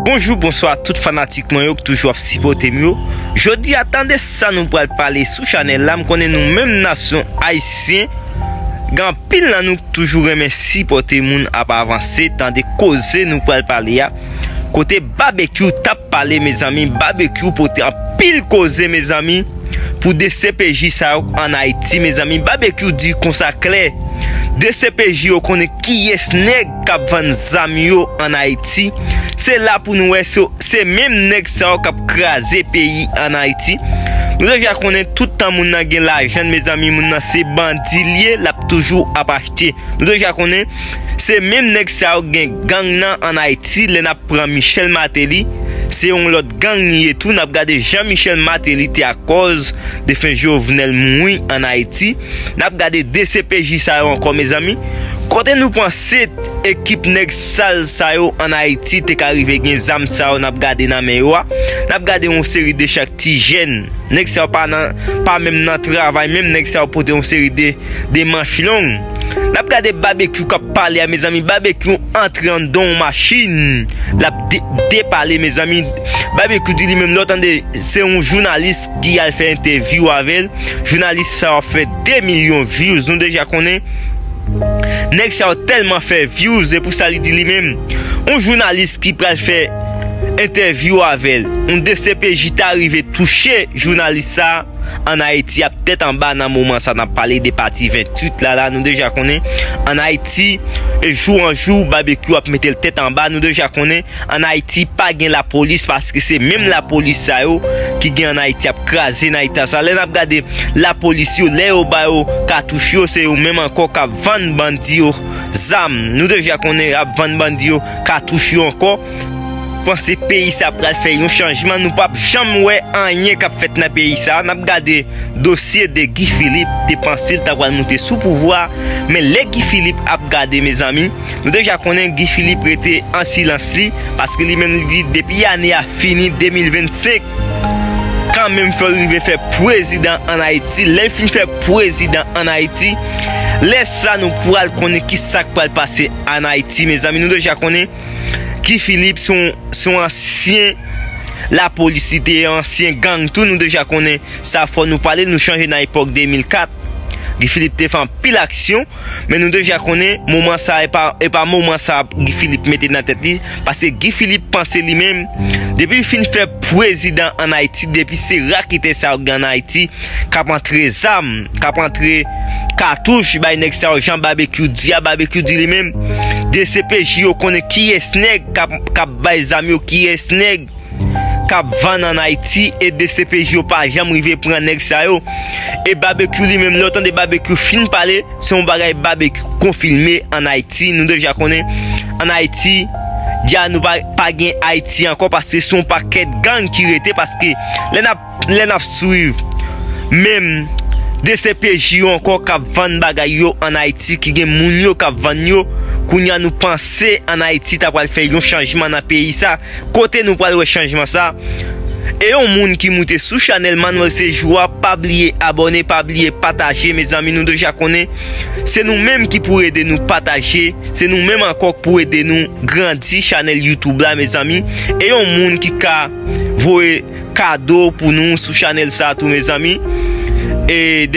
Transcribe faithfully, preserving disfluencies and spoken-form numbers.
Bonjou, bonswa tout fanatik mwen yo ki toujou ap sipòte m yo. Jodi a, tande sa nou pral pale sou chanèl la. M konnen nou menm nasyon ayisyen, gen anpil nan nou ki toujou renmen sipòte moun ap avanse. Tande koze nou pral pale a. Kote Babekyou t ap pale, mezanmi, Babekyou pote anpil koze, mezanmi, pou D C P J sa yo ann Ayiti, mezanmi. Babekyou di konsa klè, D C P J yo konnen kiyès nèg k ap vann zam yo ann Ayiti. Se la pou nou wè se, se menm nèg sa yo k ap kraze peyi ann Ayiti. Nou deja konnen tout tan moun nan gen lajan l, mezanmi, moun nan se bandi l ye, l ap toujou ap achte. Nou deja konnen se menm nèg sa yo gen gang nan ann Ayiti. Lè n ap pran Michel Martelly, se yon lòt gang li ye tou. N ap gade jan Michel Martelly te akòz defen Jovenel mouri ann Ayiti. N ap gade D C P J sa yo ankò, mezanmi. Kote nou panse ekip nèg sal sa yo ann Ayiti te ka rive gen zam sa yo n ap gade nan men yo a? N ap gade yon seri de chak ti jèn. Nèg sa yo pa nan, pa menm nan travay menm, nèg sa yo pote yon seri de, de manch long. N ap gade Babekyou k ap pale a, mezanmi. Babekyou antre anndan yon machin, l ap de-, depale, mezanmi. Babekyou di li menm, lè w tande, se yon jounalis ki al fè entèvyou avè l. Jounalis sa yo ap fè de milyon views, nou deja konnen. Nèg sa yo tèlman fè views, se pou sa li di li menm, yon jounalis ki pral fè entèvyou avè l, yon D C P J ta rive touche jounalis sa a, ann Ayiti ap tèt anba nan moman sa n ap pale de pati venntuit la, la nou deja konnen ann Ayiti, e jou an jou, Babekyou ap mete l tèt anba, nou deja konnen ann Ayiti pa gen lapolis, paske se menm lapolis sa yo ki gen ann Ayiti ap kraze nan eta sa. Lè n ap gade lapolis yo, lè yo ba yo katouch yo, se yo menm ankò k ap vann bandi yo zam. Nou deja konnen y ap vann bandi yo katouch yo ankò. Panse peyi sa pral fè yon chanjman, nou p ap janm wè anyen k ap fèt nan peyi sa. N ap gade dosye de Guy Philippe, te panse l ta pral moute sou pouvwa, men lè Guy Philippe ap gade, mezanmi, nou deja konnen Guy Philippe rete an silans li, paske li menm li di depi ane a fini, de mil vennsenk, kanmenm fò l rive fè prezidan ann Ayiti. Lè l fin fè prezidan ann Ayiti, lè sa nou pral konnen ki sa k pral pase ann Ayiti, mezanmi. Nou deja konnen Guy Philippe se yon, se yon ansyen lapolis, li te ansyen gang tou, nou deja konnen sa, fò nou pale, nou chanje nan epòk de mil kat. Guy Philippe te fè anpil aksyon, men nou deja konnen moman sa, e pa, e pa moman sa Guy Philippe mete nan tèt li, paske Guy Philippe panse li menm, depi l fin fè prezidan ann Ayiti, depi se raketè sa yo gen ann Ayiti, k ap antre zam, k ap antre katouch bay nèg sa yo, jan Babekyou di a, Babekyou di li menm, D C P J yo konnen kiyès nèg k ap, k ap bay zam yo, kiyès nèg k ap vann ann Ayiti, e D C P J yo pa janm rive pran nèg sa yo. E Babekyou li menm, lè w tande Babekyou fin pale, se yon bagay Babekyou konfime ann Ayiti. Nou deja konnen ann Ayiti, dja nou pa, pa gen Ayiti ankò, paske se yon pakèt gang ki rete, paske lè n ap, lè n ap swiv menm D C P J yo ankò k ap vann bagay yo ann Ayiti, ki gen moun yo k ap vann yo, kounye a nou panse ann Ayiti ta pral fè yon chanjman nan peyi sa. Kote nou pral wè chanjman sa? E yon moun ki moute sou chanèl Manuel Sejour a, pa bliye abòne, pa bliye pataje, mezanmi, nou deja konnen. Se nou menm ki pou ede nou pataje, se nou menm ankò ki pou ede nou grandi chanèl YouTube la, mezanmi. E yon moun ki ka voye kado pou nou sou chanèl sa tou, mezanmi. E